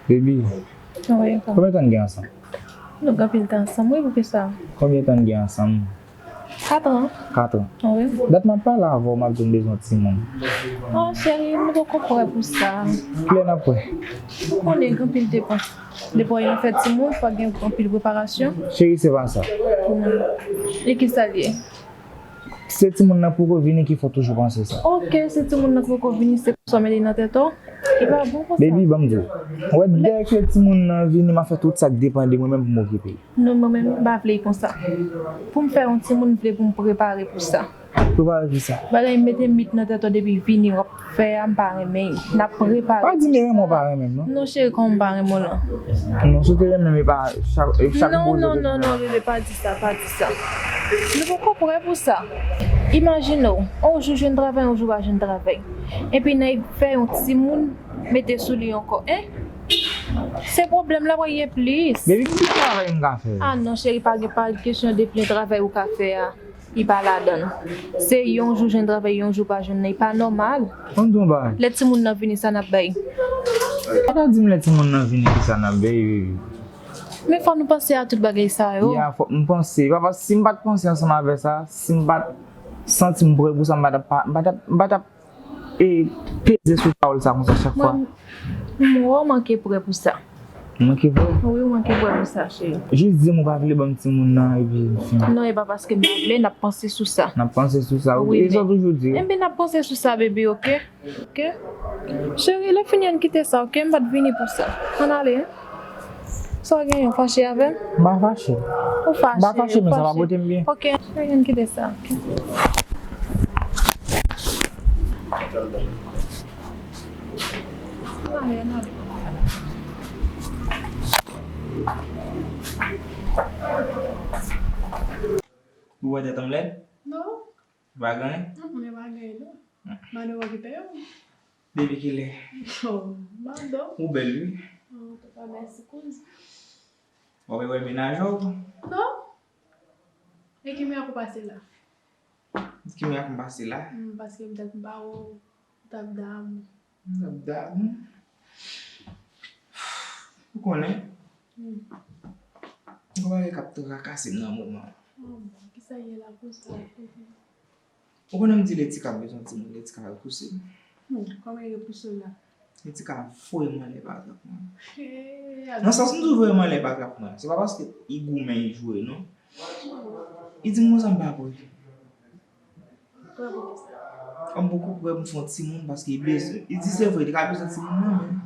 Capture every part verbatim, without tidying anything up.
Baby, wi, konbyen tan n gen ansanm? Nou gen anpil tan ansanm, wi, poukisa? Konbyen tan n gen ansanm? Katran. Katran. Wi. Dat m ap pale avè w, m ap di w m bezwen yon timoun. Oh, cheri, nou poko prè pou sa. Kilè n ap prè? Ou konnen gen anpil depans. Depi w fè timoun, fò gen anpil preparasyon. Cheri, se pa sa. E kisa l ye? Se timoun nan poko vini ki fè w toujou panse sa. Ok, se timoun nan poko vini, se pou sa w mete nan tèt ou. E pa bon konsa. Baby, ban m di w. Ou wè, dèyè ke timoun nan vini, m ap fè tout sa k depann de mwen menm pou m okipe l. Non, mwen menm, m pa vle l konsa. Pou m fè yon timoun, m vle pou m prepare pou sa. Prepare pou sa. Bagay mete mit nan tèt ou depi vini, w ap fè a, m pa renmen. N ap prepare. Pa di m renmen w pa renmen m, non. Non, cheri, kòman m pa renmen w lan? Non, si w te renmen m, e pa chak, e chak non, non, non, non, bebe, pa di sa, pa di sa. Nou poko prè pou sa. Imajine w, yon jou jwenn travay, yon jou pa jwenn travay. Epi n ap fè yon timoun mete sou li ankò, en? Se pwoblèm la pral gen plis. Baby, ki travay m ka fè? Ah non, cheri, pa gen, pa kesyon de plen travay ou ka fè a. Li pa ladan l. Se yon jou jwenn travay, yon jou pa jwenn nan. Li pa nòmal. Ban m di w yon bagay. Lè timoun nan vini, sa n ap bay? Pa ka di m lè timoun nan vini, ki sa n ap bay. Men fò nou panse a tout bagay sa yo. Ya, fòk m panse. Pa, pa, si m pa t panse ansanm avè sa, si m pa t santi m prè pou sa, m pa t ap, m pa t ap, m pa t ap e peze sou pawòl sa konsa chak fwa. Mwen, m wè w manke prè pou sa. Ou manke prè? Wi, w manke prè pou sa, cheri. Jis di m ou pa vle ban m timoun nan, epi fini. Non, e pa paske m pa vle, n ap panse sou sa. N ap panse sou sa, wi, e sa w toujou di. Enben, n ap panse sou sa, bebe, ok? Ok? Cheri, lè fini, ann kite sa, ok? M pa t vini pou sa. Ann ale, en? Sa w genyen, w fache avè m? M pa fache. Ou fache, m pa fache, men sa pa pote m byen. Ok, cheri, ann kite sa, ok? Ann ale, ann ale. Ou wè tèt anm lèd? Non. Pa gen anyen? Mm, mm, e pa gen anyen, non. Madanm okipe yo. Depi kilè? Oh, madanm. Ou bèl, wi. Oh, papa, mèsi, kouz. W ap wè menaj ou? Non. E ki mirak ou pase la? Ki mirak m pase la? Mm, paske m tèt m pa wè w, m t ap damou. M t ap damou. Ou konnen? Mm. Yon bagay k ap trakase m nan moman. Oh, bon, kisa ye la konsa? Ou konnen m di Letika bezwen timoun, Letika repouse m. Hmm, kòman li repouse w la? Letika voye m anlè pa trap mwen. Hey, nan sans m di voye m anlè pa trap mwen, se pa paske li goumen, li joure, non. Li di m konsa m pa prè. Prè pou kisa? M poko prè pou m fè yon timoun paske li bezwen. Li di se vre, li ka bezwen timoun nan,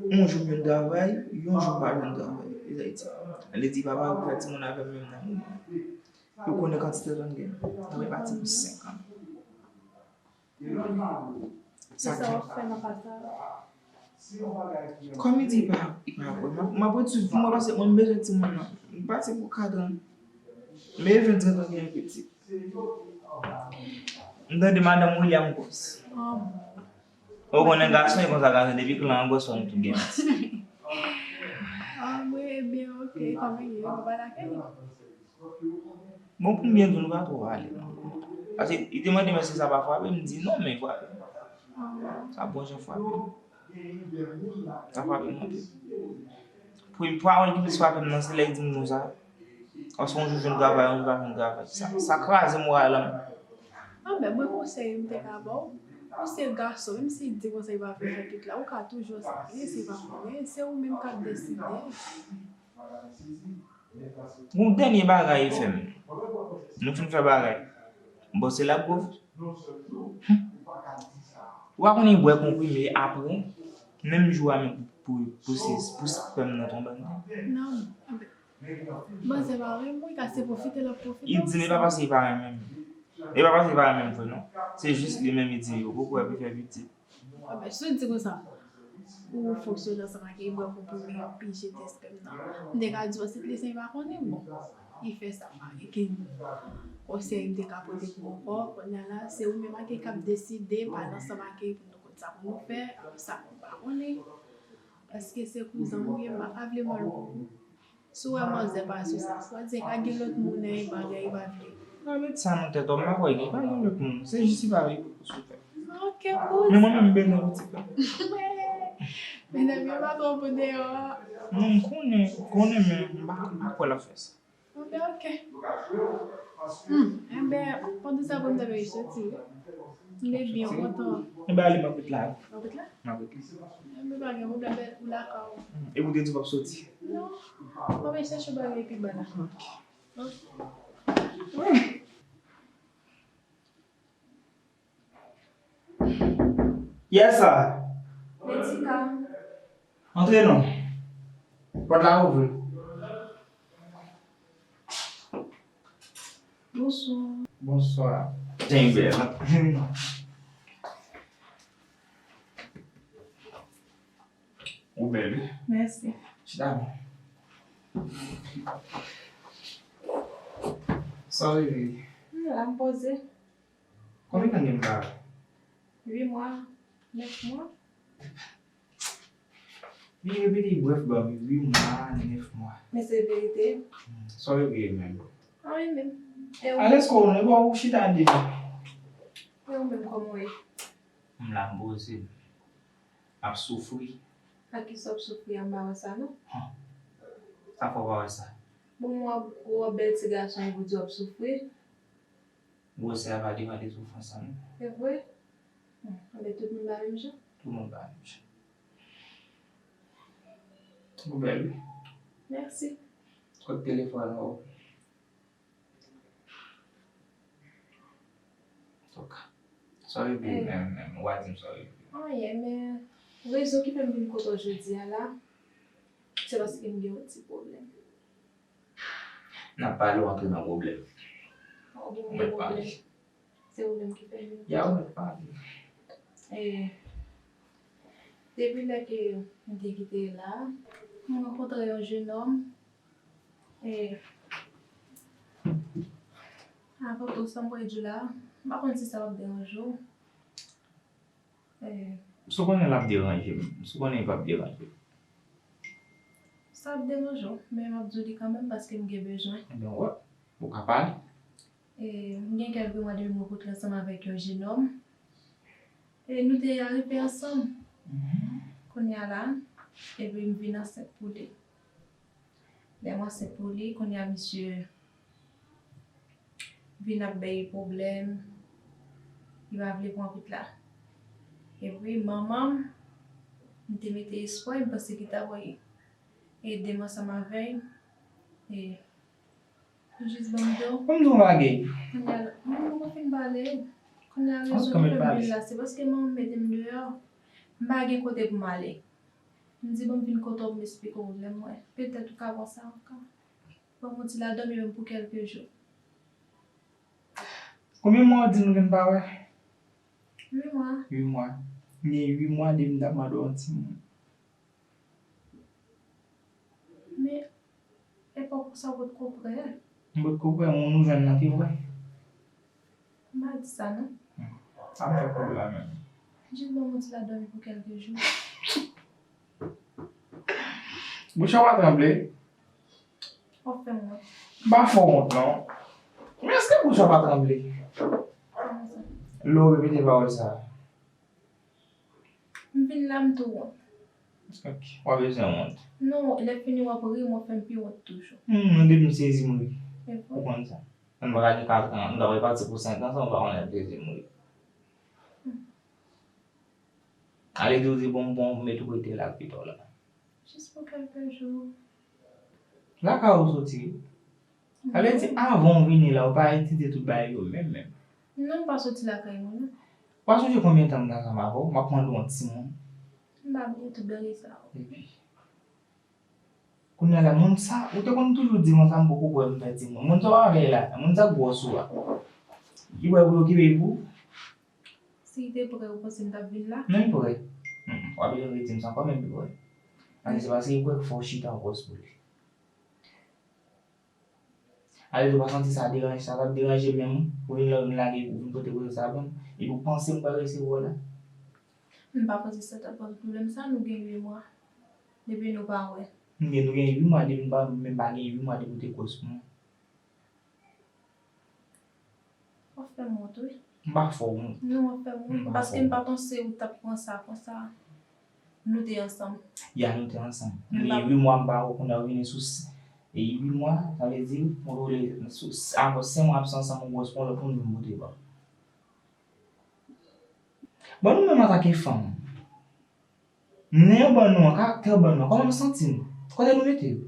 men yon jou m jwenn travay, yon jou m pa jwenn travay. E sa li di. Li di papa pou fè timoun avè m menm nan moman. Yo konnen kantite tan gen. N ap pati pou senk an. Sa ki sa w ap fè nan ka sa a? Kòm li di li pa, li pa vre. M ap, m ap ret swiv pou mwen paske mwen m bezwen timoun nan. M pati pou kat an. Men jwenn trant an gen yon pitit. M tande madanm William Gòs. Ah bon. Ou konnen gason e konsa, gason depi klan an gwòs fò nou tout gen pitit. Ah, mwen, ebyen, ok, kòman ye? Papa lakay? Bon, pou m byen di w, nou pa twò ale, non. Paske li te mande m èske sa pa frape, m di non, men frape. Sa bon jan frape. Sa frape m anpil. Pou, pawòl ki plis frape m nan, se lè li di m konsa. Paske yon jou jwenn travay, yon jou pa jwenn travay. Sa, sa kraze moral an. Ah, men mwen konsèy m te ka ba w, ou se gason, menm si li di konsa li pa vle fè tout la, ou ka toujou esplike si li pa konnen, se ou menm k ap deside. Yon dènye bagay li fè m. Nou fin fè bagay. Bon, se la gwo. Ou pa konnen bwè konprime apre, menm jou a menm pou, pou, pou, pou sperm nan tonbe anndan. Non, anben, manzè pa renmen w, li ka se pwofite l ap pwofite w. Li di m e pa paske li pa renmen m. E pa paske li pa renmen m vre non. Se jis li menm li di yo poko wè pou fè pitit. Anben, si w di konsa, ou fonksyone ansanm ak li, bwè konprime, epi jete sperm nan. M te ka di w se li, se li pa konnen, bon. Li fè sa, pa gen konsèy m te ka pote pou ou ankò. Kounye a la, se ou menm ak li k ap deside, pale ansanm ak li pou nou konn sa pou nou fè, sa pou nou pa konnen. Paske se kouzan m ou ye, m pa ka vle mal pou ou. Si w wè manzè pa sou sa, swadizan ka gen lòt moun nan, e bagay li pa vle. Pa met sa nan tèt ou, m pa kwè gen, pa gen lòt moun. Se jis li pa vle pou sou fè. Ok, kouz. Men mwen menm, m bezwen pitit la. Medam yo pa twò bon deyò a. Non, m konnen, m konnen, men m pa, m pa kwè l ap fè sa. Anben, oke. Hmm, enben, pandan sa pou m ta bay soti wi. M te byen kontan. Enben, ale, m ap ret la wi. M ap ret la? M ap ret la. Enben, pa gen pwoblèm, ou lakay ou. Hmm, epi w te di w p ap soti? Non. Mwen bay chèche bagay pi ba la. Oke. Yes sir. Medika. Antre non. Pòt la ouvri. Bonswa. Bonswa. Jan w bèl. Ou bèl wi. Mèsi. Chita non. Sa w rive? M la, m poze. Konbyen tan gen m la? Uit mwa, nèf mwa. Li repete brèf ban m, uit mwa, nèf mwa. Men se verite. Hmm, sa w rive menm? Anyen menm. E ou? Alèz kò w non, e bò ou chita devan. E ou menm kòman w ye? M la, m poze m. M ap soufri. Ak kisa w ap soufri a, m pa wè sa non. Hum. Sa fè w pa wè sa? Bon, w ap, w ap bèl ti gason epi w di w ap soufri. Gwosè a pa devan de soufrans lan non. Se vre? Hum, enben tout moun pa menm jan. Tout moun pa menm jan. Ou bèl wi. Mèsi. Kot telefòn ou? Antouka, sa w vle di menm, menm, ou pa di m sa w vle di. Anyen, men rezon ki fè m vin kote w jodi a la, se paske m gen yon ti pwoblèm. N ap pale, w antre nan pwoblèm. Ou mèt pale. Se ou menm ki fè m vin kote w. Ya, ou mèt pale. E, depi lè ke m te kite la, m rankontre yon jenòm. E, avan tou, sa m pral di w la, m pa konn si sa p ap deranje w. E, si w konnen l ap deranje m, si w konnen l p ap deranje m. Sa ap deranje w, men m ap di w li kanmenm paske m gen bezwen. Ebyen, wè, ou ka pale. E, m gen kèlke mwa depi m rankontre ansanm avèk yon jenòm. E nou te arive ansanm. Mhm. Kounye a la, epi m vin ansent pou li. Lè m ansent pou li, kounye a misye vin ap bay pwoblèm, li pa vle pran wout la. Epi manman m, m te mete espwa, m panse ki ta pral ede m ansanm avè l. E Jis ban m di w. Ban m di w yon bagay. Kounye a la, m poko fin pale. Kounye a rezon ki fè m vin la, se paske manman m mete m deyò. M pa gen kote pou m ale. M di ban m vin kote w pou m esplike w pwoblèm mwen. Petèt ou ka pran sa ankò. Ban m yon ti ladòmi menm pou kèlke jou. Konbyen mwa w di nou gen pa wè? Uit mwa. Uit mwa. M gen uit mwa depi m t ap mande w yon timoun. Men, epòk ou sa ou potko prè. M potko prè, men nou jwenn nan te prè. M pa di sa non. Hmm. Sa m fè pou w la menm. Jis ban m yon ti ladòmi pou kèlke jou. Bouch ou pa tranble? W ap fè m wont. M pa fè w wont non. Men èske bouch ou pa tranble? Kòman sa? Lè w repete pawòl sa a. M vin la, m tou wont. Ok. W ap bezwen wont. Non, lè fini w ap ri, w ap fè m pi wont toujou. Hmm, depi m sezi m ri. Ou konn sa. Nou pa ka gen katran, nou ta pral pati pou senk an san ou pa konnen m sezi m ri. Hmm. Ale di w di bon, bon, m met ou rete la pito la. Jis pou kèlke jou. Lakay ou soti. Sa vle di, avan w vini la, ou pa etidye tout bagay yo menm, menm. Non, m pa soti lakay mwen, non. W pa sonje konbyen tan m t ansanm avè w? M ap mande w yon timoun. M pa bliye tout bagay sa yo. Epi, kounye a la, moun sa, ou te konn toujou di konsa, m poko kwè m fè timoun. Moun sa w avè la, moun sa gwòs ou a. Li prè pou l okipe pou ou? Si li te prè, ou panse m t ap vin la? Non, li prè. Mm, mm. W ap vin redi m sa ankò, men li prè. Paske se paske li prè k fè w chita yon pòs pou li. Ale tou pa santi sa deranje, sa t ap deranje menm ou vin la, ou vin lage, ou vin pote koze sa ban m, epi ou panse m pral resevwa w la? M pa panse sa t ap poze pwoblèm sa, nou gen uit mwa depi nou pa wè. M gen, nou gen uit mwa depi nou pa, menm pa gen uit mwa depi ou te gwòs pou mwen. W ap fè m wont, wi. M pa fè w wont. Non, w ap fè m wont. M pa fè w wont. Paske m pa panse ou t ap pran sa konsa. Nou te ansanm. Ya, nou te ansanm. M gen uit mwa m pa wè w, kounye a w vini sou s- e uit mwa, sa vle di, ou rele sou s- apre senk mwa absans ansanm, ou gwòs pran lòt moun vin pote ba w. Bon, nou menm antanke fanm, nen yo ban nou an, karaktè yo ban nou an, kòman nou santi nou? Kote nou mete yo?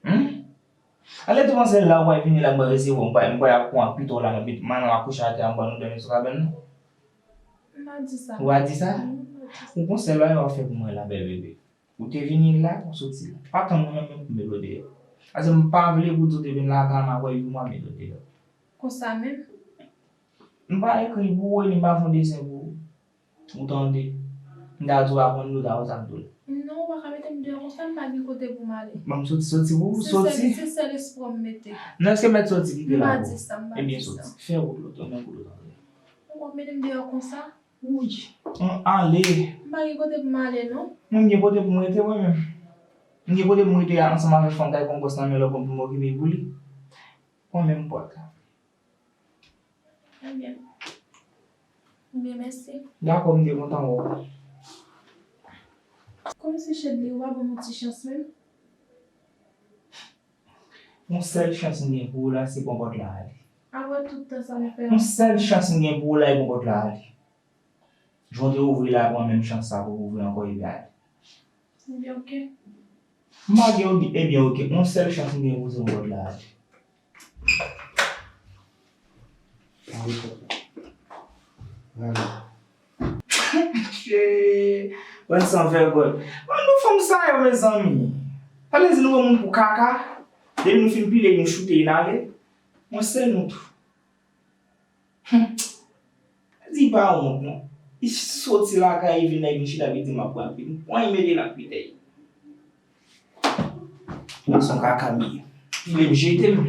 Humm? Ale tou panse la ou pral vini la m pral resevwa w, m pral, m pral ap pran pito w la, m ap met manman w akouche atè a, m pral nou dòmi sou kabann nan. M pa di sa. Ou pa di sa? Non, m pa di sa. Ou gon sèl bagay w ap fè pou mwen la, bèl bebe. Ou te vini la, ou soti la. Pa tann mwen menm pou m met w deyò. Paske m pa vle pou di w te vin lakay mwen apre uit mwa m met w deyò. Konsa menm? M pa ekri pou ou, ni m pa fè yon desen pou ou. Ou tande? M ta di w aprann li, ou ta wè sa m di w la. Non, ou pa ka mete m deyò konsa, m pa gen kote pou m ale. Ban m soti, soti pou ou, soti. Se sèl, se sèl espwa m mete. Non, èske m mèt soti kite la pou ou? M pa di sa, m pa di sa. Ebyen, soti. Fè wout la, ou tande, pou ou tande. Ou ap mete m deyò konsa? Wi. An, ale. M pa gen kote pou m ale, non. Mwen, m gen kote pou m rete, mwen menm. M gen kote pou m rete ansanm avèk fanm k ap pran pòs nan men lòt fanm pou m okipe pou li. Mwen menm, m pòt la. Ebyen. Ebyen, mèsi. Dakò, m te kontan wè w. Kòmsi Chedly, ou pa ban m yon ti chans menm? Yon sèl chans m gen pou ou la, se pran pòt la ale. Apre tout tan sa nou fè an. Yon sèl chans m gen pou ou la, e pran pòt la ale. Jan w te ouvri la, pran menm chans sa pou w ouvri ankò epi ale. Ebyen, oke. M pa gen obi-, ebyen, oke. Yon sèl chans m gen pou se yon lòt la ale. Che, bann san vègòt. Bann nou fanm sa yo, mezanmi. Sa vle di nou pran moun pou kaka. Depi nou fin pile, nou choute, n ale. Mwen se nou tou. Humm. Di pa wont non. Li soti lakay, li vin la, li vin chita, li di m ap pran pil. Mwen mete l ak pitèy. Gason kaka m ye. Li vle m jete m.